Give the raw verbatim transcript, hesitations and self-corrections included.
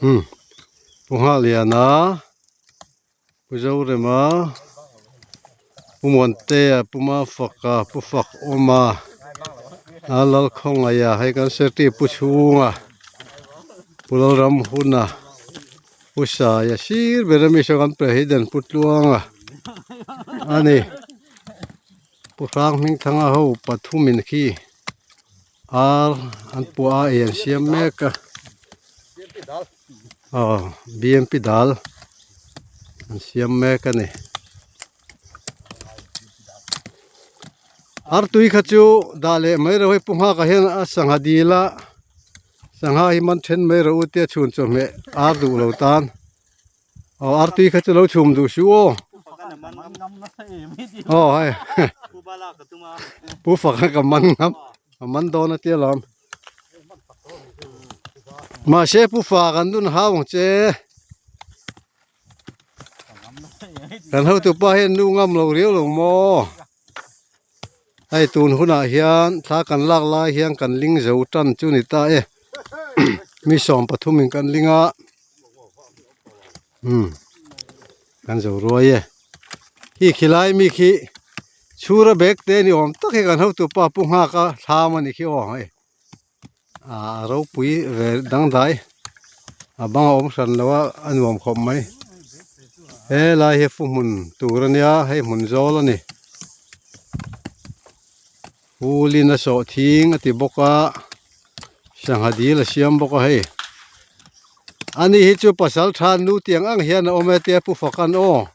Hmm. Pu Nghaliana, Pu Zorema, Pu Muantea, Pu Mafaka, Pu Fakoma, a Lalkhawngaia, hei kan serti Pu Chunga, Pu Lalramhuna, Pu Saia, sir bera mi so kan president Pu Tluanga. Ani, Pu Hranghmingthanga ho pathumin khi ar an pu a, ei an siam mek a. Aw, B M P dal an siam mek a ni. Artui kha chu dah leh mai ro, hei Pu Nghaka hin a sangha dila. Sangha hi man ṭhen mai ro u tia chun chawhmeh ar duh lo tan. Aw, artui kha chu lo chhum duh si u aw. Aw, hei. Pu Faka ka man ngam. A man dawn a tia lawm. Mahse, Pu Faka nun hau ang che. Kan hotupa hin nu ngam lo riau lo maw. Hei tun huna hian thla kan lak lai hian kan ling zo ṭan chu ni ta e. Mi sawm pathumin kan ling a. Hmm. Kan zo ruai e. Hi khilai mi khi chhura bek te ni awm tak hi kan hotupa Pu Nghaka thlam a ni khi aw hei. A, a ropui ve dangdai. A bang a awm hran lo a, a nuam khawp mai. He lai hi fu hmun tur a nia, hei hmun zawl a ni. Pu Lina Sawhthing a ti bawk a, sangha dil a siam bawk a hei. Ani hi chu pasalṭha nu tiang ang hian a awm e tia Pu Fakan aw.